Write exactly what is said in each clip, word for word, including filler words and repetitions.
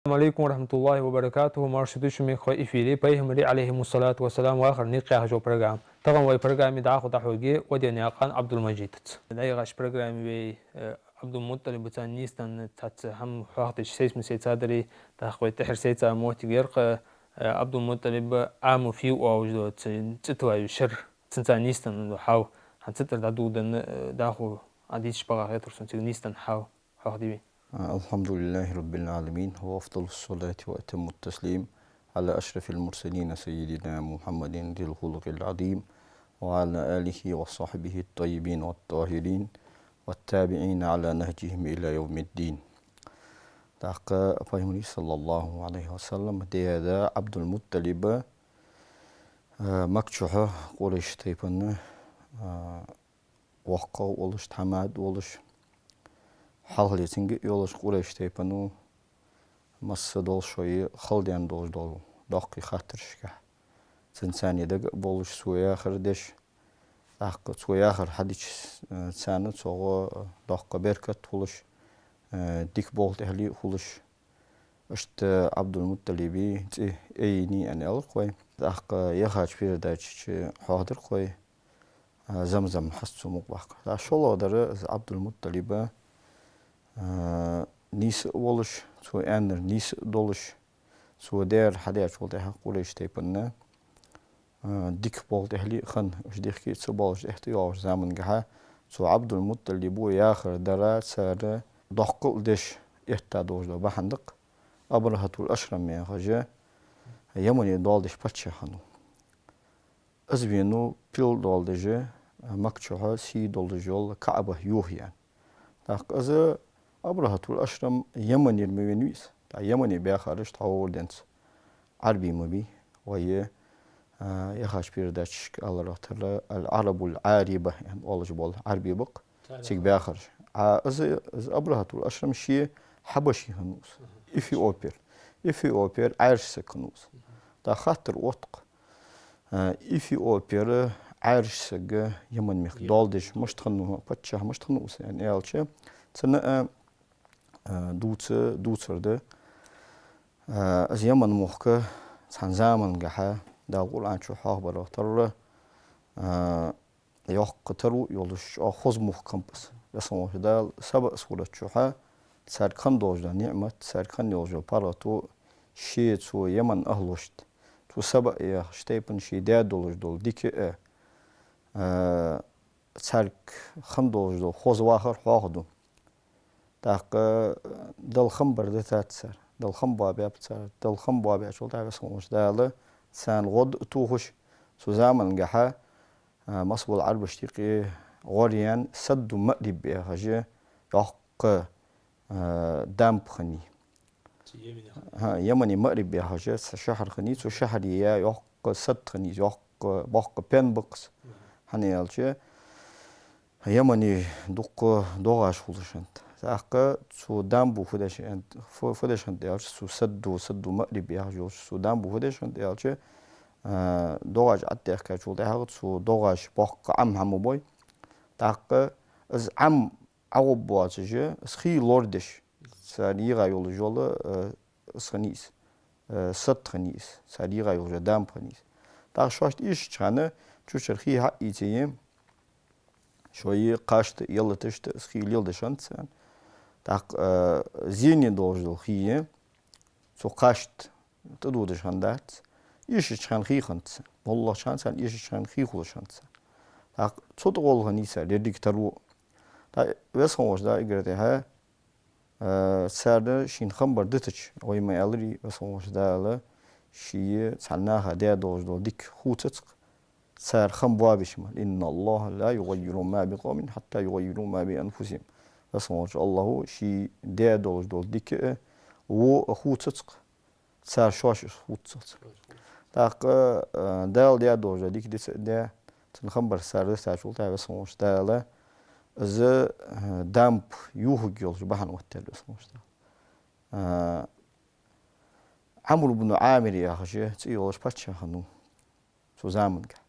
Ассаламу Ӏалайкум ва рахьматуллахӀи ва баракатухӀ. Марша дувцаш ма хой эфире «Пайхамарий, Ӏалайхимуссалату вассалам, вахара никъ» яхаш йола программа. Тахан вай программе дӀахо дӀахьоргья Ваденнаькъан Ӏабдул-Мажидаца. ДӀаяхача программе вай, э, Ӏабдул-МутӀалибаца нийсденна цхьацца хӀама хьоахадича, сайца ма сайца дарий, тӀаккха вай тӀехьара сайца моттиг яр-кх, э, Ӏабдул-МутӀалиб Ӏаму-фил оалаш дола цӀи тиллай шера, цунца нийсденна дола хьал, хӀанз цу тӀара дӀадоладенна, э, дӀахо Ӏа дийцача бакъахьа хетар сона цига нийсденна хьал. Хьоахаде вай. الحمد لله رب العالمين، وأفضل الصلاة وأتم التسليم على أشرف المرسلين سيدنا محمد ذي الخلق العظيم، وعلى آله وصحبه الطيبين والطاهرين، والتابعين على نهجهم إلى يوم الدين. ТӀаккха Пайхамара, саллаллахӀу Ӏалайхи ва саллам, даь-да Ӏабдул-МутӀалиб, э, Макка чухь Къурайш тайпан, э, воккхагӀа волаш, тхьамада волаш, хьалхале цунга а йолаш, Къурайш тайпано масса долаш шоай хала даьнна долаш дола доккхий хаттарашка, цунца царна дага а болаш, цо яхар деш, тӀаккха цо яхар хьадича, э, царна цогӀа доккха беркат хулаш, э, дика болх тӀехьале а хулаш, иштта Ӏабдул-МутӀалиба цӀи аййина аьнна аьлар-кх вай. ТӀаккха яхача передаче чу хьоахадир-кх вай, а, Замзам хьаст цо мукъабаккха. ТӀаккха шоллагӀдар из Ӏабдул-МутӀалиб, а, нийса а волаш, цо аьннар нийса а долаш, цо даьр хьадаьчул тӀехьагӀа Къурайш тайпанна, а, дика болх тӀехьале а хинна, уж дехке а ца боалаш, тӀехьа тӀайоагӀача замангахьа цу Ӏабдул-МутӀалиба яхар дар цар доккхал деш этта долаш дола бахьан да-кх. Абрахьатул-Ашрам яхаш Ямане доал деш паччахь хиннав. Из венав пил доал деш, Макка чухь сий долаш йола КаӀба йохаяьнна. ТӀаккха из Абрахьатул-Ашрам Яманера ма венавий из. ТӀаккха Ямане баьхараш тхьовра денз Ӏарбий ма бий. Вай, а, яхача передачашка аларах тара, العرب العاربة аьнна оалаш бола Ӏарбий ба-кх цига баьхараш. А из, из Абрахьатул-Ашрам ше хьабаши хиннав из. Эфиопера. Эфиопера Ӏаьржа саг хиннав из. ТӀаккха хаттар отт-кх, а, Эфиопера Ӏаьржа саг Яман мехка доал деш мишта хиннав, паччахь мишта хиннав из аьнна аьлча, цунна а, а, дувца, дувцар да. А, из Яман мохк цхьан замангахьа, Дала Къуръан чу хьоахабарах тара, а, йоккха таро йолаш, чӀоагӀа хоза мохк хиннаб из. Веза хинна волча Дала Саба сурат чухь царга хинна долаш дола ниӀмат, царга хинна йолаш йола паргӀато, ше цу Яман ахӀлошта, цу Саба яхача тайпан ше даь долаш дола дика а, а, царга хинна долаш дола хоза вахар хьоахаду. ТӀаккха Далла хам бар дитад цар, Далла хам боабаьб цар, Далла хам боабаьчул тӀехьагӀа Веза хинна волча Дала царна гӀо а тохаш, цу замангахьа, а, масса бола Ӏарбашта юкъе гӀоръяьнна Садду Маъриб яхаш йоккха, а, дамб хиннай. ХӀа, Ямане Маъриб яхаш цхьа шахьар хиннай, цу шахьаре я йоккха сад хиннай из, йоккха боккха пен ба-кх из. ХӀана аьлча, Ямане дукха догӀаш хулаш хиннад. ТӀаккха цу дамбо фу деш хиннад, фу, фу деш хиннад аьлча, цу Садду, Садду Маъриб яхаш йолча цу дамбо фу деш хиннад аьлча, а, догӀаш Ӏодаьхкачул тӀехьагӀа цу догӀаш боккха Ӏам хьа ма бой. ТӀаккха из Ӏам ӀогӀоргбоацаш, из хий лорадеш, цар йигӀа йолаш йола, э, из хиннай из, э, сад хиннай из, цар йигӀа йолаш йола дамб хиннай из. ТӀаккха шоашта эшача хана, цу чура хий хьаийце, шоай кхашта, ялаташта из хий леладеш хиннад царна. ТӀаккха, э, зене долаш дола хий цу кхашта тӀадодаш хиннадац. Эшача хана хий хиннад царна. МоллагӀча хана царна, эшача хана хий хулаш хиннад царна. ТӀаккха цу тӀагӀолла хиннай цар еррига таро. ТӀаккха Веза хинна волча Дала эггара тӀехьа, а, царна шийна хам бар дитача, вай ма аьларий, Веза хинна волча Дала ше цхьан наха даь долаш дола дика хувцац-кх цар хам боабеш мара. إن الله لا يغير ما بقوم حتى يغيروا ما بأنفسهم. Веза хинна волча АллахӀа ше даь долаш дола дика а, во а хувцац-кх цар шоаш из хувццалца. ТӀаккха, а, Дала даь долаш дола дика дицдаь, цун хам бар цар дитачул тӀехьагӀа Веза хинна волча Дала из, а, дамб йохаргйолаш бахьан оттадаьд Веза хинна волча Дала. А, Ӏамр ибн Ӏамир яхаш цӀи йолаш паччахь хиннав цу замангахьа.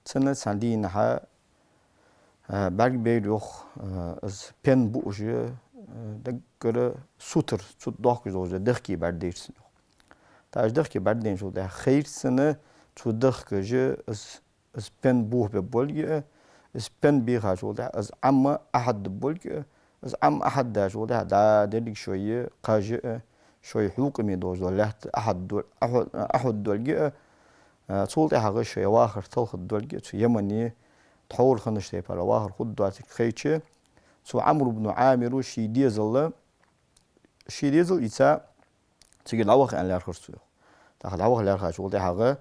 Цунна цхьан дийнахьа, а, бӀаргабайра йоах, а, из пен буаш, э, даггара сутара, цу тӀа дохкаш долаш да дехке бӀаргадайра цунна, йоах. ТӀаккха дехке бӀаргадайначул тӀехьагӀа хайра цунна цу дехкашка из, из пен бохабе болга а, из пен бийхачул тӀехьагӀа из Ӏам Ӏохьадда болга а, из Ӏам Ӏохьаддачул тӀехьагӀа дӀа деррига шоай кхаж а, шоай хьукъаме долаш дола лаьтта Ӏохьаддо-, Ӏохьо-, Ӏохьаддолга а, а, цул тӀехьагӀа шоай вахар талхаддолга а, цу Ямане тхьовра хиннача тайпара вахар хургдоацилга хайча, цу Ӏамр ибн Ӏамира ший дезала, ший дезал ийца, цигара дӀаваха аьнна лаьрхӀар цо, йоах. ТӀаккха дӀаваха лаьрхӀачул тӀехьагӀа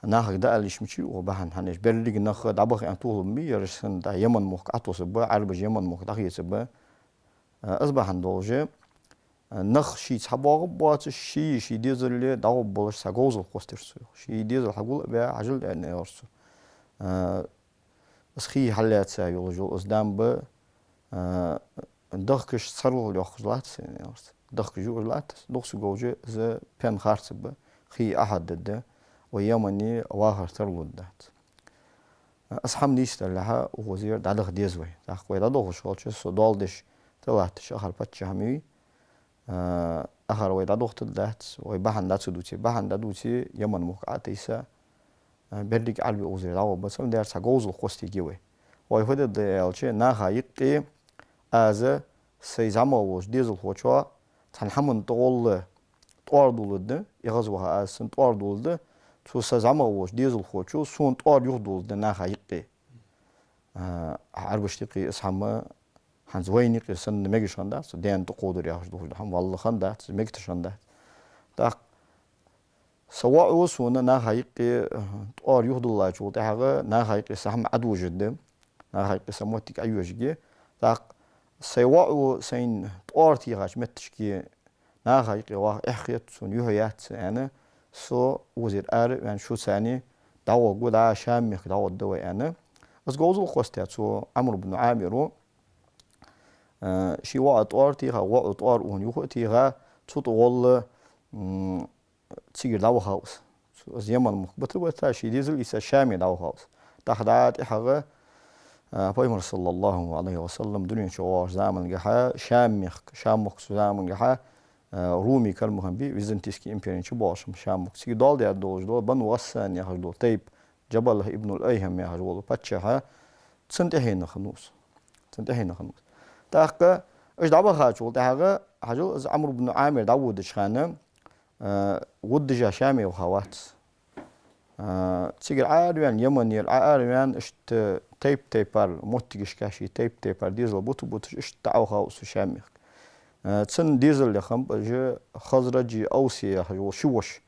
нахага дӀаала йиш мичай укх бахьан, хӀана аьлча беррига нах дӀабаха аьнна тохалургбий, ераш санна дӀа Яман мохк Ӏотоссаргба, Ӏарбаша Яман мохк дӀахецаргба. А, из бахьан долаш, а, нах шийца хьабоагӀаргбоацаш, ший, ший дезале дӀагӀоргболаш цхьа говзал кхоссадир цо, йоах. Ший дезал хьагул а баь, хьажал аьнна аьлар цо. А, из хий хьаллаьца йолаш йола из дам ба, а, дехкаш цхьаргӀал йоаккхаш латт са, аьнна аьлар цо. Дехкаш юаш латтас, дукха ца говш из пен харцаргба, хий Ӏохьаддаргда, вай Ямане вахар тарлургдац. Из хӀама нийсдалехьа, укхазара дӀадаха деза вай. ТӀаккха вай дӀадохаш хилча, со доал деш тӀалатташ ахар паччахьа ма вий. А, ахар вай дӀадохийтаргдац, вай бахьан дӀа ца дувце, бахьан дӀадувце, Яман мохк Ӏотайса, а, беррига Ӏарбий укхазара дӀагӀоргба, цудухьа цхьа говзал кхоссаергья вай. Вай фу дергда аьлча, наха юкъе аз сай зӀамагӀа волча дезалхочоа цхьан хӀаман тӀагӀолла тӀоара дулларгда, эгӀазваха аз цунна тӀоара дулларгда, цу са зӀамагӀа волча дезалхочо сона тӀоара юхадулларгда наха юкъе. А, Ӏарбашта юкъе из хӀама хӀанз вайна юкъе санна мегаш хиннадац, цу даьна тӀакховдар яхаш долаш да хӀама, валлахӀи хиннадац, мегаш хиннадац. ТӀаккха са воӀо сона наха юкъе, а, тӀоара юхадуллачул тӀехьагӀа наха юкъе са хӀама Ӏодожаргда, наха юкъе са моттиг Ӏойожаргья. ТӀаккха сай воӀо сайна тӀоара техача метташка наха юкъе ваха эхь хет сона, юхь яц, аьнна, со укхазара ара а ваьнна, шуца цхьана дӀагӀоргва, дӀа Шам мехка дӀагӀоргда вай, аьнна. Из говзал кхоссадаь цу Ӏамр ибн Ӏамира, а, ший воӀа тӀоара теха, воӀо тӀоара укхунна юха а теха, цу тӀагӀолла, м, цигара дӀавахав из. Цу, из Яман мохк бита а бита, ший дезал ийца Шаме дӀавахав из. ТӀаккха дӀа тӀехьагӀа, а, Пайхамар, саллаллахӀу Ӏалайхи ва саллам, дунен чу воагӀача замангахьа Шам мехка, Шам мохк цу замангахьа, а, Руми кара ма хиннабий, Византийски империн чу боагӀаш хиннаб Шам мохк. Цига доал даь долаш дола Бану ГӀассан яхаш дола тайпа, Джабалахь ибн аль-Айхьам яхаш вола паччахь, цунна тӀехьенах хиннав из. Цунна тӀехьенах хиннав из. ТӀаккха уж дӀабахачул тӀехьагӀа, хьажал, из Ӏамр ибн Ӏамир дӀаводача хана, а, воддажа Шаме вахавац. А, цигара Ӏоараваьнна, Яманера Ӏоараваьнна, иштта тайп-тайпара моттигашка ший тайп-тайпара дезал бута-буташ, иштта дӀавахав из Шам мехка. А, цун дезале хиннаб уж Хазраджи Авси яхаш вола ши воша.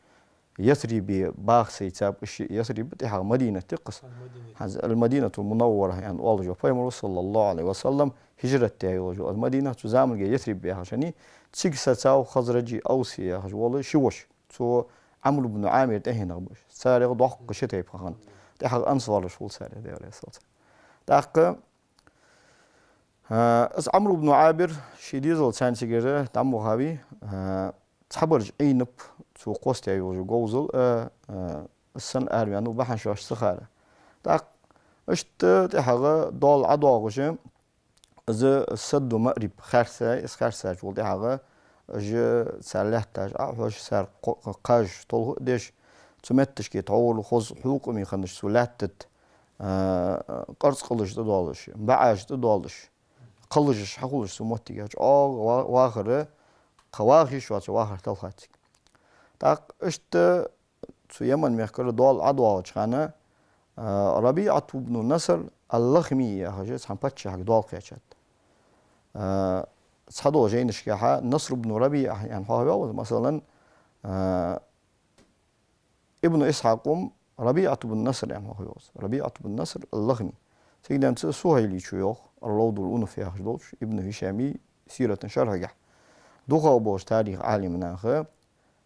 Ясрибе баха сайцаб уж, Ясриб тӀехьагӀа Мадинат я-кх из. Аль-Мадинат. ХӀанз Аль-Мадинатуль-Мунаввара аьнна оалаш я. Пайхамаро, саллаллахӀу Ӏалайхи ва саллам, хӀижрат даь йолаш йола из Мадинат, цу заманга Ясриб яхаш хиннай, цига сацав Хазраджи Авси яхаш вола ши воша. Цу Ӏамр ибн Ӏамира тӀехьенах ба уж. Царех доккха ши тайпа хиннад. ТӀехьагӀа ансараш хул царех, Даьла раьза хилва царна. ТӀаккха, а, из Ӏамр ибн Ӏамир ший дезал цхьана цигара дӀа ма вахавий, а, цхьабараш Ӏийнаб цо кхоссадаь йолаш йола говзал, а, а, из санна араваьннав, бахьан шоашта ца хар. ТӀаккха иштта тӀехьагӀа доал ӀодоагӀаш, из Садду Маъриб хаьрцай, из хаьрцачул тӀехьагӀа уж цар лаьтташ Ӏохьош, цар кхо-, кхаж толху а деш, цу метташка тхьовра хоза хьукъаме хиннача цу лаьтта тӀа, а, къарцкъалаш тӀадоалаш, баӀаш тӀадоалаш, кхаллажаш хьахулаш цу моттиге чӀоагӀа ва-, вахар, кхы ваха йиш йоацача вахар талхац цига. ТӀаккха иштта цу Яман мехкара доал ӀодоагӀача хана, а, РабиӀат ибн Наср аль-Лахми яхаш цхьан паччахьага доал кхаьчад. А, цхьадола жайнашкахьа Наср ибн РабиӀа аьнна хьоахаваьв из, масала, а, Ибн Исхьакъо РабиӀат ибн Наср аьнна хьоахаваьв из. РабиӀат ибн Наср аль-Лахми. Цига денз Сухьайличо йоах, Ар-Равдуль-Унуф яхаш долча, Ибн ХӀишама сирата шархьагахьа. ДукхагӀа болча тариха Ӏалимнаха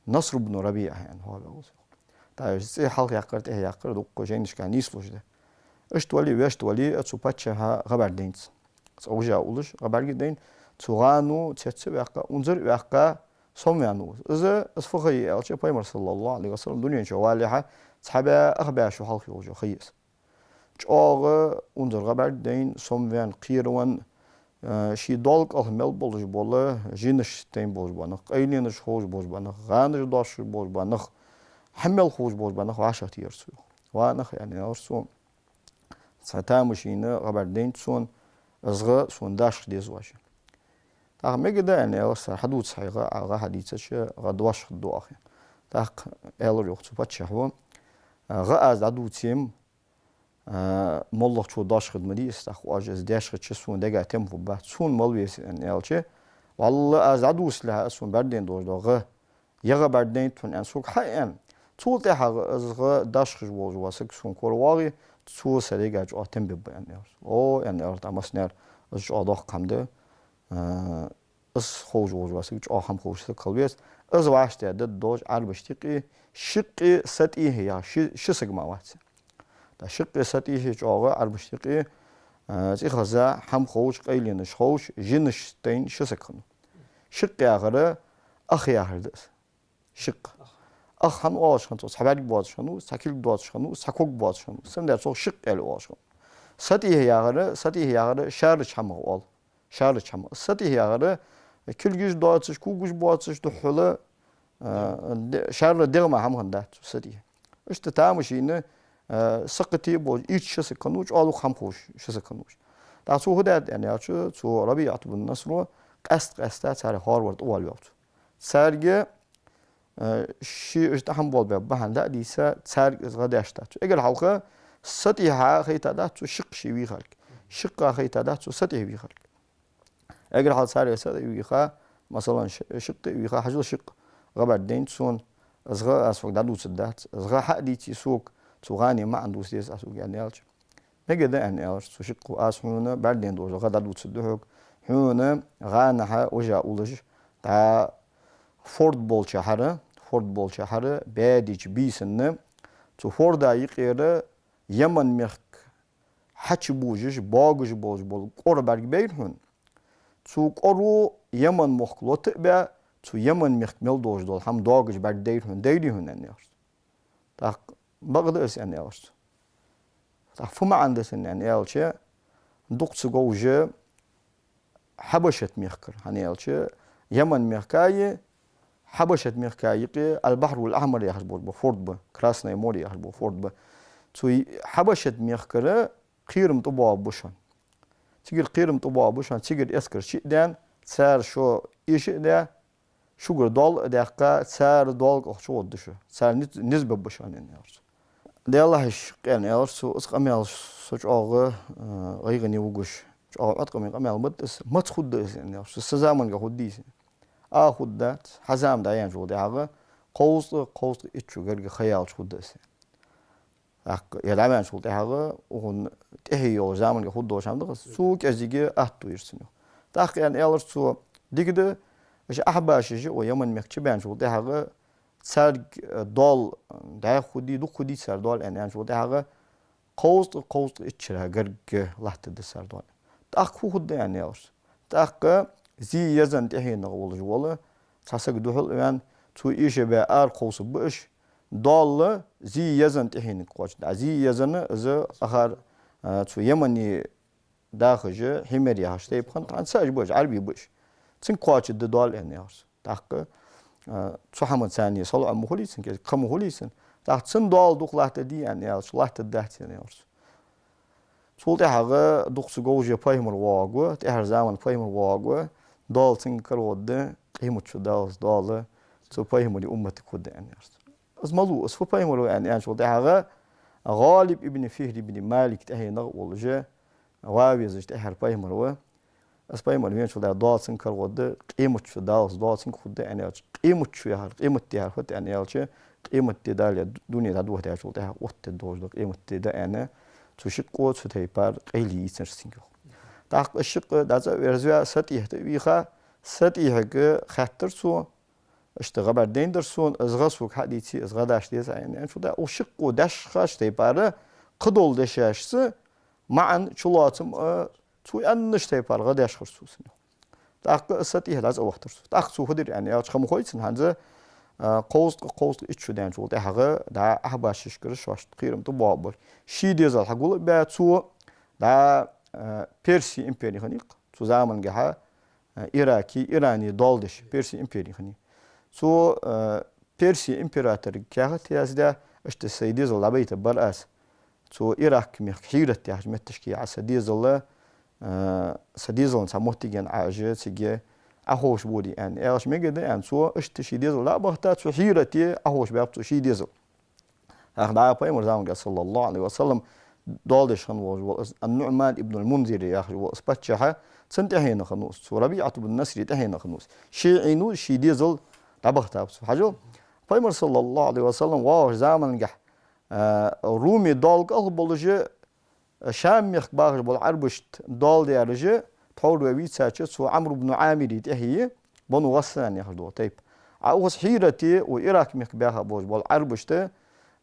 Наср ибн РабиӀа аьнна хьоахаваьв из. ТӀаккха цӀи хьалхаяккхар, тӀехьаяккхар дуккха жайнашка нийслуш да. Иштта вале, вешта вале, цу паччахьа гӀа бӀаргадайнад из. ЦӀогӀажа уллаш гӀа бӀаргадайна, цу гӀано цецваьккха, унзара ваьккха, сомаваьннав из. Из, из фу хай аьлча, Пайхамар, саллаллахӀу Ӏалайхи ва саллам, дунен чу валехьа цхьа бӀаь, ах бӀаь шу хьалха йолаш я хай из. ЧӀоагӀа унзара гӀа бӀаргадайна, сомаваьнна, кхеравенна, а, ший доал кӀалха мел болаш бола, жинаш тайна болаш бола нах, къайленаш ховш болаш бола нах, гӀанаш дошхаш болаш бола нах, хьа мел ховш болаш бола нах вӀашагӀтехар цо, йоах. Ва нах, аьнна, аьлар цо, цхьа тамашийна гӀа бӀаргадайнад сона, из гӀа сона дашха деза оаш. ТӀаккха мегаргда, аьнна, аьлар цар, хьадувца хьай гӀа, Ӏа гӀа хьадийцача, гӀа дошхаргда оаха. ТӀаккха аьлар, йоах, цу паччахьо: гӀа аз дӀадувце-м, а, моллагӀчо дошхаргда ма дий из, тӀаккха оаш из даьшхача сона дега тем хургбац. Сона мала веза, аьнна, аьлча, валлахӀи, аз дӀадувцалехьа, сона бӀаргадайна долаш дола гӀа, ер гӀа бӀаргадайнад хьона, аьнна, сога хьааьнна. Цул тӀехьагӀа из гӀа дашхаш волаш вола саг сона коравоагӀе, цо са дега чӀоагӀа тем бергба, аьнна, аьлар. О, аьнна, аьлар, тӀаккха массанена, из чӀоагӀа доккха хӀама да. А, из ховш волаш вола саг чӀоагӀа хӀама ховш саг хила веза. Из вӀаштӀехьдаргдолаш Ӏарбашта юкъе шиккъе сатӀехье яха ши, ши саг мара вац. ТӀаккха шиккъе сатӀехье чӀоагӀа Ӏарбашта юкъе, а, цӀихеза, хӀама ховш, къайленаш ховш, жинаш тайна ши саг хиннав. Шиккъ яхар ах яхар да из. Шиккъ. Ах хӀана оалаш хиннад цох? Цхьа бӀарг боацаш хиннав, цхьа кулг доацаш хиннав, цхьа ког боацаш хиннав. Цудухьа цох шиккъ аьле оалаш хиннад. СатӀехье яхар, сатӀехье яхар шаьрача хӀамах оал. Шаьрача хӀамах. СатӀехье яхар кулгаш доацаш, когаш боацаш, духхьал, а, де-, шаьра дегӀа мара хӀама хиннадац цу сатӀехье. Иштта тамашийна, а, сакхате а болаш, ийрча ши саг хиннав, чӀоагӀа дукха хӀама ховш ши саг хиннав уж. ТӀаккха цо фу даьд, аьнна, аьлча, цу РабиӀат бин Насро къаьста-къаьста царех хӀаравар тӀавоалаваьв цо. Царга, а, ше уж тӀехьа болабаь бахьан дӀа а дийца, царга из гӀа даьшдаьд цо. Эггара хьалха сатӀехьа хайтадаьд цо шиккъ ше вийхилга. Шиккъа хайтадаьд цо сатӀехье вийхилга. Эггара хьалха царех сатӀехье вийха, масала, ши-, шиккъе вийха, хьажал, шиккъ гӀа бӀаргадайнад сона, из гӀа аз хьога дӀадувцаргдац, из гӀа хьа а дийце сога, цу гӀанна маӀан дувца деза аз хьога, аьнна, аьлча. Мегаргда, аьнна, аьлар цо, шиккъо, аз хьона бӀаргадайна долаш дола гӀа дӀадувцаргда хьога. Хьона гӀанахьа вижа уллаш, дӀа форд болча хьара, форд болча хьара баьдеча бийсанна, цу форда юкъера Яман мехка хьачубужаш, богаш болаш бола кӀора бӀаргабайра хьона. Цу кӀоро Яман мохк лота а баь, цу Яман мехка мел долаш дола хӀама догаш бӀаргадайра хьона, дайрий хьона, аьнна, аьлар цо. ТӀаккха бакъда из, аьнна, аьлар цо. ТӀаккха фу маӀан да цун, аьнна, аьлча, дукха ца говш Хьабашат мехкара, хӀана аьлча, Яман мехкаи Хьабашат мехкаи юкъе Аль-Бахьруль-Ахьмар яхаш бола форд ба, Красное море яхаш бола форд ба. Цу Хьабашат мехкара кхерам тӀабоагӀа ба шоана. Цигара кхерам тӀабоагӀа ба шоана, цигара эскар чу а даьнна, цар шо эша а даь, шугара доал а даьккха, цар доал кӀалха чугӀоргда шо, цар низ, низ бергба шоана, аьнна, аьлар цо. Даьллахьа, шиккъе, аьнна, аьлар цо, из къамаьл со чӀоагӀа, э, гӀайгӀане вугаш, чӀоагӀа Ӏоткъаме къамаьл ба из, маца хургда из, аьнна, аьлар цо, са заманга хургдий из? Ӏа хургдац, хьа зама дӀаяьнначул тӀехьагӀа кховзткъа, кховзткъа итт шу гаргга ха яьлча хургда из. ТӀаккха ер дӀаваьнначул тӀехьагӀа, укхун тӀехье йолаш заманга хургдолаш хӀама да-кх из, цу кӀезига атто йир цунна, йоах. ТӀаккха, аьнна, аьлар цо, дика да, уж ахьбашаш укх Яман мехка чубаьнначул тӀехьагӀа, царга, э, доал, э, дӀаьха хургдий, дукха хургдий цар доал, аьнна, аьнначул тӀехьагӀа, кховзткъа, кховзткъа итт шера гаргга латтаргда цар доал. ТӀаккха фу хургда, аьнна, аьлар цо. ТӀаккха зи езан тӀехьенах волаш вола цхьа саг духьал а ваьнна, цо эша баь ара кховсаргба уж, доал зи езан тӀехьенга кхоачаргда. Зи езан из акхар, а, цу Ямане дахаш, хьимер яхаш тайпа хиннад, хӀанз а уж ба уж, Ӏарбий ба уж. Цунга кхоачаргда доал, аьнна, аьлар цо. ТӀаккха, а, цу хӀаман царна салоӀа ма хулий цунна, кӀезига ха ма хулий цунна. ТӀаккха цун доал дукха латтаргдий, аьнна, аьлча, латтаргдац, аьнна, аьлар цо. Цул тӀехьагӀа дукха ца говш пайхамар воагӀаргва, тӀеххьарча заман пайхамар воагӀаргва, доал цунга карагӀоргда, къематди даллалца доал цу пайхамара умматага хургда, аьнна, аьлар цо. Из малув, из фу пайхамар ва, аьнна, аьнначул тӀехьагӀа, ГӀалиб ибн Фихр ибн Малик тӀехьенах а волаш, ваь везаш тӀеххьара пайхамар ва. Из пайхамар веначул тӀехьагӀа доал цунга карагӀоргда, къематди даллалца доал цунга хургда, аьнна, аьлча, къематди яхар, къематди яхар фуд, аьнна, аьлча, къематди дале, дуне дӀадохадаьчул тӀехьагӀа оттадергдолаш дола къематди да, аьнна, цу шиккъо цу тайпара къайле йийцар цунга, йоах. ТӀаккха из шиккъ дӀа цӀа а верзаваь, сатӀехьа тӀа а вийха, сатӀехьага хаьттар цо, иштта гӀа бӀаргадайнадир сона, из гӀа сога хьа а дийце, из гӀа дашха деза Ӏа, аьнна, аьнначул тӀехьагӀа, укх шиккъо даьшхача тайпара кхыдола дешашца маӀан чулоацам а, цо аьннача тайпара гӀа даьшхар цо цунна. ТӀаккха из сатӀехьа дӀа цӀа вахийтар цо. ТӀаккха цо фу дир, аьнна, аьлча, ха ма хой цунна хӀанз, а, кховзткъа, кховзткъа итт шу даьнначул тӀехьагӀа, дӀа ахьбашашкара шоашта кхерам тӀабоагӀаргболаш. Ший дезал хьагул а баь, цо дӀа, а, Персий импери хиннай-кх, Цу заманга хьа, э, Ираке, Иране доал деш, Персий импери хиннай. Цу, э, Персий императора каьхат яздаь, иштта сай дезал дӀабайта бар аз. Цу Ирак мехка Хьират яхача метташка Ӏа са дезал, э, са дезалан цхьа моттиге Ӏа цига Ӏоховшабале аьнна. Аьлча мегаргда аьнна, цо иштта ший дезал дӀа а бахийта, цу Хьирате Ӏоховшабаьб цо ший дезал. ТӀаккха дӀа пайхамара заманга, саллаллахӀу Ӏалайхи ва саллам, доал деш хинна волаш вола из Ан-НуӀман ибн аль-Мунзир яхаш вола из паччахь, цун тӀехьенах хиннав из, цу РабиӀат ибн Насра тӀехьенах хиннав из. Ше Ӏийнав из, ший дезал дӀабахийтаб цо. Хьажал, пайхамар, саллаллахӀу Ӏалайхи ва саллам, воагӀача заманга, а, Руме доал кӀалха болаш, Шам мехка бахаш бола Ӏарбашта доал дераш, тхьовра вай вийцача, цу Ӏамр ибн Ӏамира тӀехье, Бану ГӀассан яхаш дола тайпа. А укхаза Хьирате, укх Ирак мехка баьха болаш бола Ӏарбашта,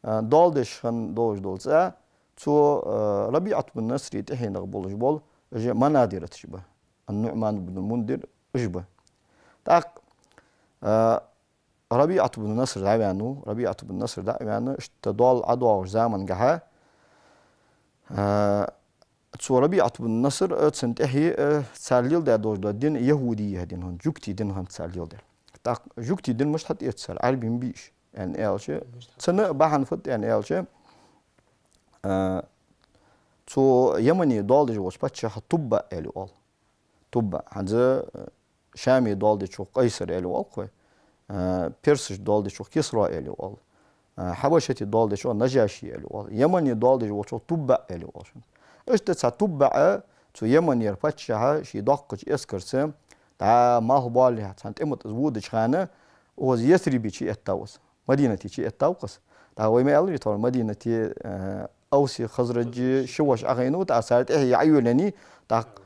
а, доал деш хинна долаш дола цӀа, цу, а, РабиӀат ибн Насра тӀехьенах болаш бола, уж Манадараташ ба. Ан-НуӀман ибн аль-Мунзир уж ба. ТӀаккха, а, РабиӀат ибн Наср дӀаваьннав, РабиӀат ибн Наср дӀа а ваьнна, иштта доал ӀодоагӀача заманга хьа, а, цу РабиӀат ибн Наср, а, цун тӀехье, а, цар леладаь долаш дола ди яхӀудий дин хиннад, жугтий дин хиннад цар леладаь. ТӀаккха жугтий дин мишта хьатӀаэц цар, Ӏарбий ма бий уж, аьнна аьлча, цун бахьан фуд аьнна аьлча, а, цу Ямане доал деш волча паччахьа ТуббаӀ аьле оал. ТуббаӀ. ХӀанз, э, Шаме доал дечох Къайсар аьле оал-кх вай. Э, персашта доал дечох Кисра аьле оал. Э, Хьабашате доал дечох Нажаши аьле оал. Ямане доал деш волчох ТуббаӀ аьле оал шоана. Иштта цхьа ТуббаӀ, цу Яманера паччахьа ший доккхача эскарца, дӀа малх боаллехьа, цхьан тӀема тӀа из водача хана, укхаза Ясрибе чуэттав из. Мадинате чуэттав-кх из. ТӀаккха вай ма аьларий тхьовра, Мадинате, э, Авси, Хазраджи ши воша Ӏохайнав, тӀаккха цар тӀехье Ӏойоалаяьй, тӀаккха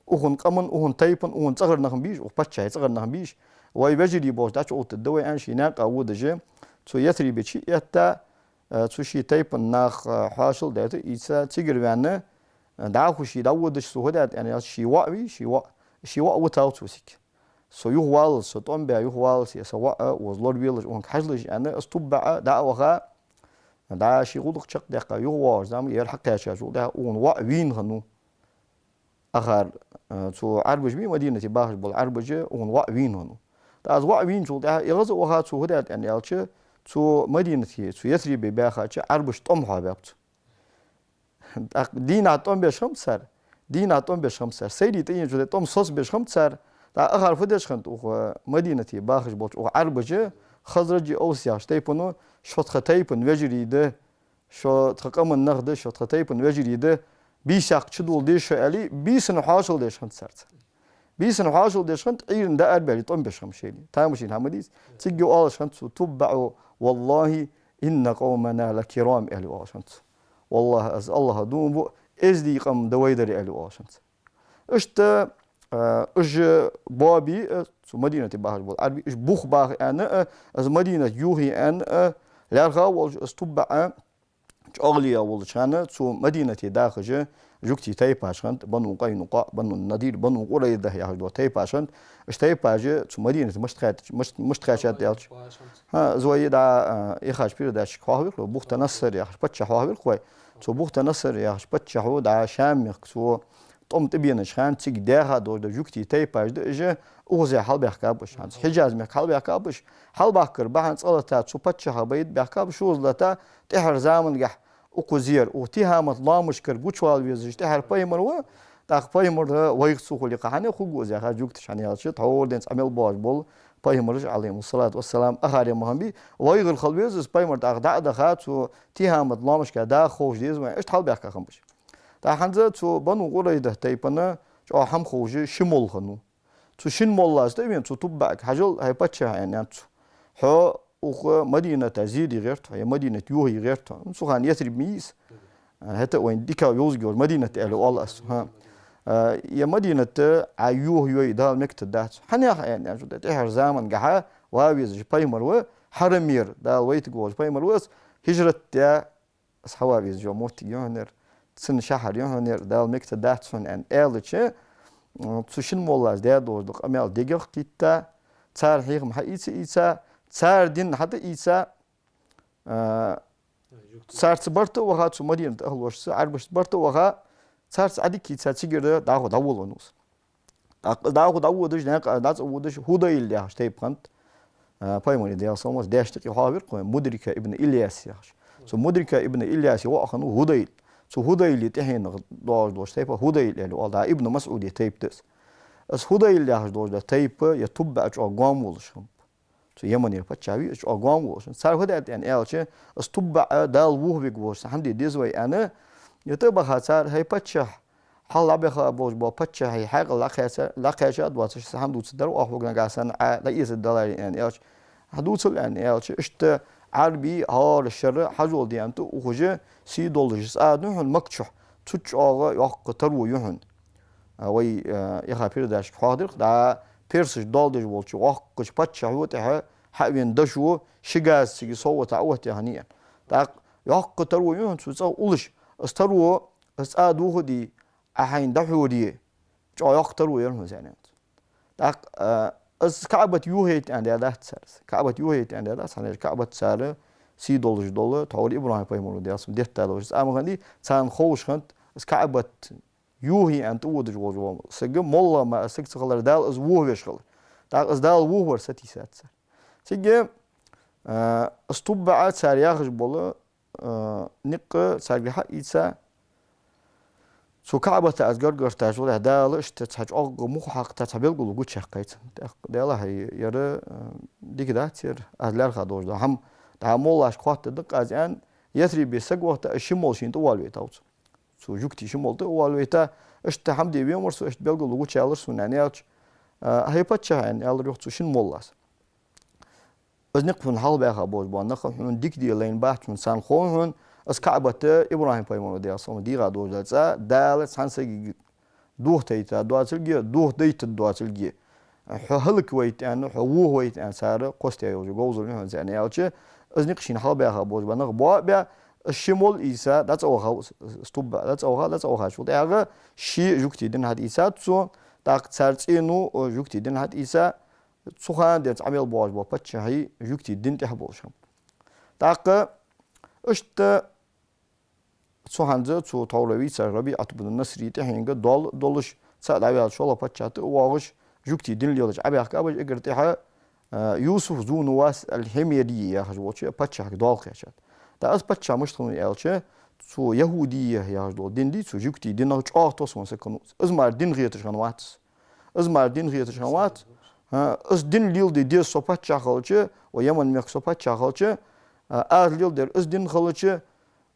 укхан къаман, укхан тайпан, укхан цӀагӀара нах ма бий уж, укх паччахьа цӀагӀара нах ма бий уж. Вай вежарий болча дӀачуоттаргда вай аьнна, ший наькъа водаш, цу Ясрибе чуэтта, э, цу ший тайпан нах, э, хьоашалгӀа даьтта ийца, цигара ваьнна, э, дӀахо ше дӀаводаш, цо фу даьд аьнна аьлча, ший воӀ вий, ший воӀ, ший воӀ витав цо цига. Со юхаваллалца, со тӀом баь юхаваллалца, е са воӀ а, укхаза лоравелаш, укханга хьажалаш аьнна, из ТуббаӀ дӀа а ваха, дӀа ший гӀулакх чакхдаьккха юхавоагӀача заман, ер хьакхаьчачул тӀехьагӀа укхун воӀ вийна хиннав. Акхар, э, цу Ӏарбаша бий, Мадинате бахаш бола Ӏарбаша, укхун воӀ вийна хиннав. ТӀаккха из воӀ вийначул тӀехьагӀа, укхаза а ваха, цо фу даьд аьнна аьлча, цу Мадинате, цу Ясрибе баьхача Ӏарбашта тӀом хьоахабаьб цо. ТӀаккха дийнахьа тӀом беш хиннаб цар. Дийнахьа тӀом беш хиннаб цар. Сайре тӀаенача тӀом соцабеш хиннаб цар. ТӀаккха акхар фу деш хиннад укх Мадинате бахаш болча укх Ӏарбаша, Хазраджи Авси яхача тайпано, шо тха тайпан вежарий да, шо тха къаман нах да, шо тха тайпан вежарий да, бийсакх чудоладе шо аьле, бийсанна хьоашалгӀа деш хиннад царца. Бийсанна хьоашалгӀа деш хиннад, Ӏуйрийна дӀаарабаьле тӀом беш хиннаб шоайла. Тамашийна хӀама дий из? Цига оалаш хиннад цу ТуббаӀо: «والله إن قومنا لكرام», аьле оалаш хиннад цо. «ВаллахӀи, аз АллахӀа дув буъ, эздий къам да вай дар», аьле оалаш хиннад цо. Иштта, а, уж боабий, а, цу Мадинате бахаш бола Ӏарбий, уж бух баха аьнна, а, из Мадинат йохае аьнна, а, лаьрхӀа а волаш, из ТуббаӀ чӀоагӀле а волча хана, цу Мадинате дахаш жугтий тайпаш хиннад: Бану КъайнукъаӀ, Бану Надир, Бану Къурайза яхаш дола тайпаш хиннад. Уж тайпаш цу Мадинате мишта кхаьчад, мишта, мишта кхаьчад аьлча. ХӀа, из вай дӀа, а, яхача передачашка хьоахавир-кх вай, Бухта Нассар яхаш паччахь хьоахавир-кх вай. Цу Бухта Нассар яхача паччахьо дӀа Шам мехка цо тӀом тӀабенача хана цига даьха долаш дола жугтий тайпаш да уж, укхаза хьалбаьхкаб уж. ХӀанз Хьиджаз мехка хьалбаьхкаб уж. Хьалбахкар бахьан цкъа латта цу паччахьа байда баьхкаб уж, шозза латта тӀехьарча замангахь укхазара, укх Тихамат лоамашкара гучавала везаш тӀехьара пайхамар ва, тӀаккха пайхамар вайх ца хуле кхы хьанна хургва из яха жугташ, хӀана аьлча тхьовра денз Ӏамал боагӀаш бола пайхамараш, Ӏалайхимуссалату вассалам, акхаре ма хиннабий, вайгара хила веза из пайхамар, тӀаккха дӀа а даха цу Тихамат лоамашка даха ховш деза вайна, иштта хьалбаьхка хиннаб уж. ТӀаккха хӀанз цу Бану Къурайза тайпан чӀоагӀа хӀама ховш ши молла хиннав. Цу шин моллас тӀа а вена, цу ТуббаӀага: «Хьажал, хьай паччахь, — аьнна, — аьннад цо, — хьо укх Мадината зийде гӀерт хьо, е Мадинат йохае гӀерт хьо». Ну, цу хана Ясриб ма йий из. А, хӀаьта а вайна дика йовзаргйолаш Мадинат аьле оал аз цох, хӀа. А, е Мадинат Ӏа йохайой, Дала мегаш дац. ХӀана яхаш, аьнна, аьнна, тӀехьарча замангахьа вала везаш пайхамар ва, хьарамера Дала вайтаргволаш пайхамар ва из, хӀижрат даь, из хьавала везаш йола моттиг я хьона ер, цун шахьар я хьона ер, Дала мегаш дац хьона, аьнна, аьлча, м, цу шин моллас даь долаш дола къамаьл дегах тетта, цар хьехам хьаийца а ийца, цар дин хьатӀа а ийца, а, царца барт а ваха, цу Мадината ахӀлошца, Ӏарбашца барт а ваха, царца Ӏадика а ийца, цигара дӀахо дӀаволавеннав из. ТӀаккха дӀахо дӀаводаш, наькъа дӀацӀаводаш, Ӏудайла яхаш тайпа хиннад, а, пайхамара, Даьла салам хилда цунна, даьшта юкъе хьоахавир-кх вайна, Мудрика ибн Ильяс яхаш. Цу Мудрика ибн Ильяса воӀ хиннав Ӏудайла. Цу Ӏудайла тӀехьенах доагӀаш долча тайпах Ӏудайла аьле оал, дӀа Ибн МасӀуда тайпа да из. Из Ӏудайла яхаш долча тайпа е туббаӀ чӀоагӀа гоама волаш хиннаб. Цу Яманера паччахь вий из чӀоагӀа гоама волаш. Цар фу даьд аьнна аьлча, из туббаӀ Дала вохавергволаш цхьа хӀама де деза вай аьнна, е тӀабаха цар, хӀай паччахь, хьалха дӀабаьха болаш бола паччахьий хьаькъал дӀакхаьча, дӀакхаьча а доацаш, цхьа хӀама дувцаргдар оаха, вайгара санна Ӏа дӀаэцаргдаларе аьнна аьлча, хьадувцал аьнна аьлча, иштта Ӏарбий хӀара шера хьажол даьннад укхаза, сий долаш цӀа да хьона Макка чухь, цу чу чӀоагӀа йоккха таро я хьона. А, вай, а, яха передачага хьоахадир-кх, дӀа персаша доал деш волча воккхача паччахьо тӀехьа хьавена дошо ши газа цига совгӀата Ӏооттаяь хиннай аьнна. ТӀаккха йоккха таро я хьона цу цӀагӀа уллаш, из таро, из цӀа дохаде, Ӏа хьайна дӀахьоре, чӀоагӀа йоккха таро яр хьона из аьнна. ТӀаккха, а, из КаӀбат йохайта аьнна даьдац цар из. КаӀбат йохайта аьнна даьдац, хӀана аьлча КаӀбат цар сий долаш дола, тхьовра ИбрахӀим пайхамара, Даьла салам хилда цунна, детта долаш цӀа ма хиннадий, царна ховш хиннад из КаӀбат йохае аьнна тӀаводаш волаш вола саг, моллагӀа мара из саг ца хилар, Дала из вохавеш хилар. ТӀаккха из Дала вохавар сатийсад цар. Цига, а, из туббаӀ цар яхаш бола, а, никъ царга хьаийца, цу КаӀбата аз гаргарташ валехь, Дала иштта цхьа чӀоагӀа мух хьакхийта, цхьа белгало гучаяьккхай цунна. ТӀаккха Даьлахьа, ер, а, дика дац ер, аз лаьрхӀа долаш да. ХӀама дӀа моллашка хоаттаргда-кх аз аьнна, Ясрибе саг вахийта, из ши молла шийна тӀавоалавайтав цо. Цу жугтий ши молла тӀавоалавайта, иштта хӀама де венавар со, иштта белгало гучаяьлар сона аьнна аьлча, а, хӀай паччахь, аьнна аьлар йоах цу шин моллас. Из никъ хьона хьалха баьха болаш бола нах хьона дика де лайна бац, хьона царна хов хьона, из КаӀбат ИбрахӀим пайхамара, Даьла салам хилда цунна, дийгӀа долаш дола цӀа, Дала цхьан саги дохадайта доацилга, дохадайта доацилга, хьо хӀалаквайта аьнна, хьо вохавайта аьнна, цар кхоссаяь йолаш йола говзал я хьона из аьнна аьлча, из никъ шийна хьалха баьха болаш бола нах боа а баь, из ши молла ийца дӀацӀавахав из туббаӀ, дӀацӀаваха, дӀацӀавахачул тӀехьагӀа ший жугтий дин хьатӀаийцад цо, тӀаккха цар цӀено, о, жугтий дин хьатӀаийца, цу хана денз Ӏомадаь болаш бола паччахьий жугтий дина тӀа болаш хиннаб. ТӀаккха иштта цу хӀанз цу тхьовра вийцача РабиӀат бну Насрий тӀехьенга доал долаш, цаӀ дӀаваьлча шоллагӀа паччахьа тӀа а воагӀаш, жугтий дин леладеш Ӏобаьхкаб уж. Эггара тӀехьа, а, Юсуф зу Нувас аль-Хьимери яхаш волча паччахьага доал кхаьчад. ТӀаккха из паччахь мишта хиннав аьлча, цу яхӀудийя яхаш дола дин дий, цу жугтий динах чӀоагӀа тосвенна саг хиннав из. Из мара дин хеташ хиннавац из. Из мара дин хеташ хиннавац. А, из дин леладе деза со паччахь хилча, ва Яман мехка со паччахь хилча, а, аз леладер из дин хилча,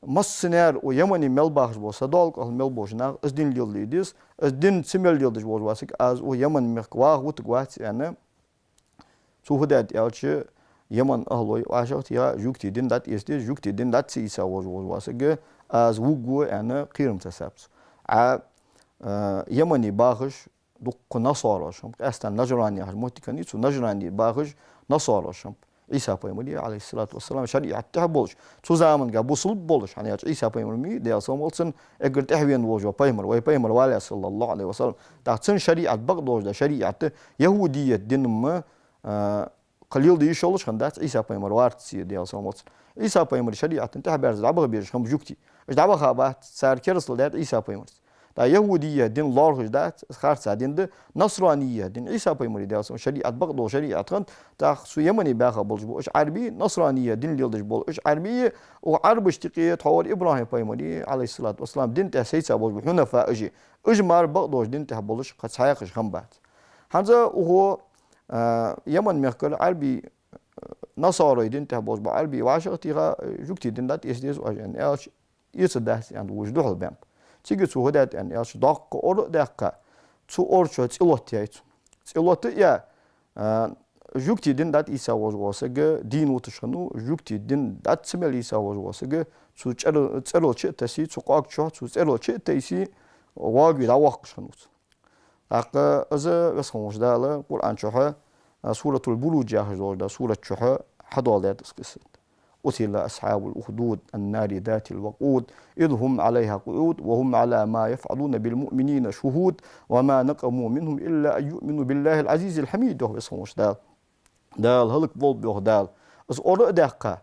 массане а ва Ямане мел бахаш бола са доал кӀал мел болча наха из дин леладе деза, из дин ца мел леладеш волаш вола саг аз ва Яман мехка ваха вутаргвац аьнна. Цо фу даьд аьлча, Яман ахӀлой вӀашагӀтеха, жугтий дин дӀатӀаэца деза, жугтий дин дӀа ца ийца волаш вола саг аз вувргва аьнна кхерам тесаб цо. Ӏа, а, Ямане бахаш дукха насараш хиннаб, къаьстта Нажран яхача моттиге хиннай, цу Нажране бахаш насараш хиннаб. Ӏийса пайхамара, Ӏалайхи ссалату вассалам, шариӀат тӀа болаш, цу заманга бусалба болаш, хӀана аьлча Ӏийса пайхамар ма вий, Даьла салам хилда цунна, эггара тӀехьа вена волаш вола пайхамар, вай пайхамар вале, саллаллахӀу Ӏалайхи ва саллам. ТӀаккха цун шариӀат бакъдолаш да, шариӀат яхӀудият дин ма, а, кхы леладе йиш йолаш хиннадац Ӏийса пайхамар варца, Даьла салам хилда цунна. Ӏийса пайхамара шариӀата тӀа баьрза дӀабаха безаш хиннаб жугтий. Уж дӀабаха бац, цар керастал даьд Ӏийса пайхамарца. ТӀаккха яхӀудийя дин лоархӀаш дац, из харца дин да, насранийя дин, Ӏийса пайхамара, Даьла салам хилда цунна, шариӀат бакъдола шариӀат хиннад, тӀаккха цу Ямане баьха болаш бола уж Ӏарбий, насранийя дин леладеш бола уж Ӏарбий, укх Ӏарбашта юкъе тхьовра ИбрахӀим пайхамара, Ӏалайхи ссалату вассалам, дина тӀа сийца болаш бола хьунафаъ уж, уж мара бакъдолча дина тӀа болаш кхы цхьаькхаш хиннабац. ХӀанз укх, а, Яман мехкара Ӏарбий, насарой дина тӀа болаш бола Ӏарбий вӀашагӀтеха, жугтий дин дӀатӀаэца деза оаш аьнна аьлча, эцаргдац аьнна, вож духьал баьннаб. Цига цо фу даьд аьнна аьлча, доккха ора а даьккха, цу ора чу цӀи лотаяьй цо. ЦӀи лота а яь, а, жугтий дин дӀатӀаийца волаш вола саг дийна вуташ хиннав, жугтий дин дӀа ца мел ийца волаш вола саг цу цӀерал-, цӀерал чу а тессе, цу къог чу, цу цӀерал чу а тайсе, воагаве дӀавоаккхаш хиннав цо. ТӀаккха из Веза хинна волча Дала Къуръан чу, а, Суратуль-Бурудж яхаш долча сурат чу хьадоаладаьд из къиссат. قتل أصحاب الأخدود النار ذات الوقود إذ هم عليها قعود وهم على ما يفعلون بالمؤمنين شهود وما نقموا منهم إلا أن يؤمنوا بالله العزيز الحميد, йоах Веза хинна волча Дала. Дала хӀалакволба, йоах Дала, из ора а даьккха,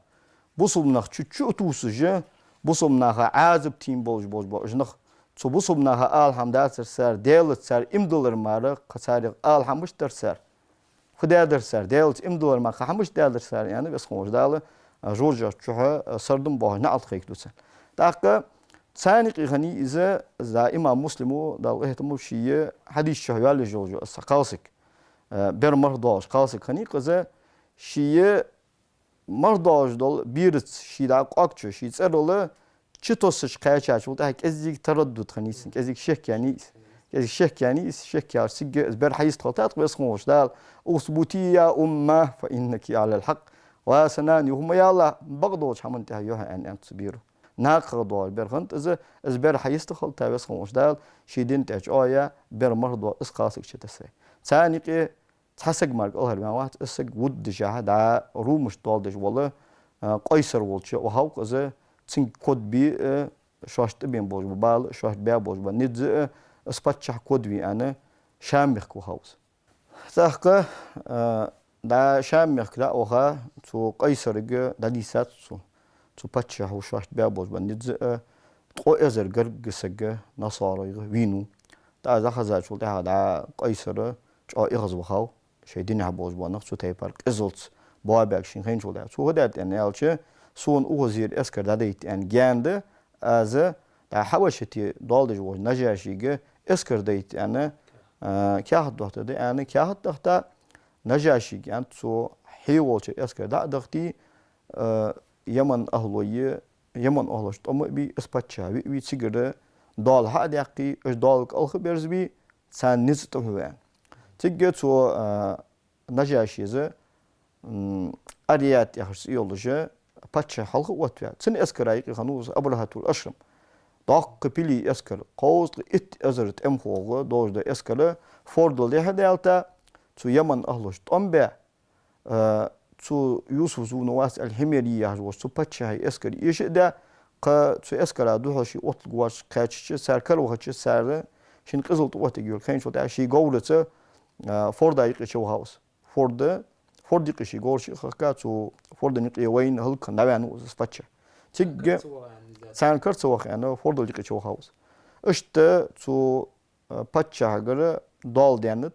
бусалба нах чу-чу а тувсаш, бусалба наха Ӏазап тийнна болаш болаш бола уж нах, цу бусалба наха ала хӀама дацар цар, Даьлаца цар иман диллар мара, кхы царех ала хӀамаш дар цар. Фу даьдар цар, Даьлаца иман диллар мара, кхы хӀамаш даьдар цар, аьнна, Веза хинна волча Дала, а, жожагӀате чухь, а, сардам боахаш наӀалт хьекхаду царна. ТӀаккха царна юкъе хиннай из, из имам Муслима, Дала къахетам болба, ший хьадиса чухь йоалаеш йола из кхалсаг, а, бер мархӀадоалаш кхалсаг хиннай-кх из, ший мархӀадоалаш дола бераца ший дӀа къог чу ший цӀерал чутоссаш кхаьчачул тӀехьагӀа кӀезига тараддуд хиннай цун, кӀезига шек яьннай из. КӀезига шек яьннай из, шек яьлча цига из бер хьайистхилийтад-кх Веза хинна волча Дала: «اثبتي يا أمة فإنك على الحق». Ва са нана, юха ма ялалахь, бакъдолча хӀаман тӀа я хьо, аьнна, аьннад цу беро. НакхагӀа доагӀаш бер хиннад из, из бер хьайистхилийта Веза хинна волча Дала, ший дина тӀа чӀоагӀа бер мархӀадоагӀа из кхалсаг чу тесса. Царна юкъе цхьа саг мара кӀалхарваьнна вац, из саг вуддашехь дӀа румашта доал деш вола, а, Къайсар волча вахав-кх из, цунга код бе а, шоашта тӀабена болаш бола бала а, шоашта баь болаш бола низ а, из паччахьа код ве аьнна, Шам мехка вахав из. ТӀаккха, а, дӀа Шам мехка дӀа а ваха, цу Къайсарага дӀадийцад цо, цу паччахьо шоашта баь болаш бола низ а, ткъо эзар гаргга саг а насарайх вийнав. ТӀаккха из дӀахезачул тӀехьагӀа дӀа Къайсар чӀоагӀа эгӀазвахав, шоай динехь болаш бола нах цу тайпара къизалца боабаьлча шийна хайначул тӀехьагӀа. Цо фу даьд аьнна аьлча, сона укхазара эскар дӀадайта аьнна гаьна да, аз дӀа Хьабашате доал деш волча Нажашийга эскар дайта аьнна, а, каьхат дахьийта да аьнна, каьхат дахьийта, Нажашийга аьннад цо, хье волча эскар дӀа а дахийта, а, Яман ахӀлой, Яман ахӀлошта тӀом а бе, из паччахь ве а ве, цигара доал хьа а даьккхе, уж доал кӀалха а берзабе, царна низ а тӀахьу аьнна. Цига цу, а, Нажашес, м, Арьяд яхаш цӀи йолаш паччахь хьалха а оттаваь, цун эскара юкъе хиннав из Абрахьатул Ашрам. Доккха пилий эскар, кховзткъа итт эзар тӀемхо долаш дола эскар фордал тӀехьа даьлийта, цу Яман ахӀлошта тӀом баь, а, цу Юсуф зувнавац аль-Хьимяри яхаш волча цу паччахьа эскара эша а даь, кхы цу эскара духьал ше отталургвоацаш кхаьчача, цар каравахача, цар шийна къизал тӀаоттаргйолга хайначул тӀехьагӀа ший говраца, а, форда юкъе чувахав из. Форда, форда юкъе ший говраш а хахка, цу форда юкъе вайна хӀалакхинна дӀаваьннав из паччахь. Цига царна кара ца ваха аьнна, фордал юкъе чувахав из. Иштта цу а, паччахьагара доал даьннад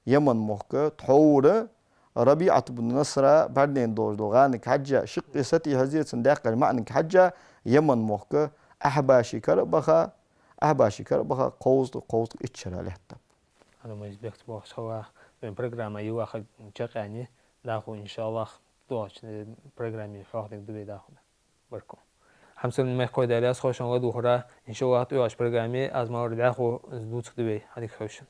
Яман мохк тхьовра, РабиӀат бну Насра бӀаргадайна долаш дола гӀанаг хьежжа, шиккхе сатий хьезе, цун даьккхара маӀанга хьежжа, Яман мохк Ахьбаший кара а баха, Ахьбаший кара а баха, кховзткъа, кховзткъа итт шера лаьттаб. Хьанамайз бехк боахаш хьо ваха, вай программа юха чакхъяьннай, дӀахо, иншааллахӀ, доагӀача программе хьоахадергда вай дӀахо. Баркал. Хьамсара мехкахой, Даьла раьза хилва шоана ладувгӀара, иншааллахӀ, тӀайоагӀача программе аз ма вар дӀахо дувцаргда вай, хьадика хьош.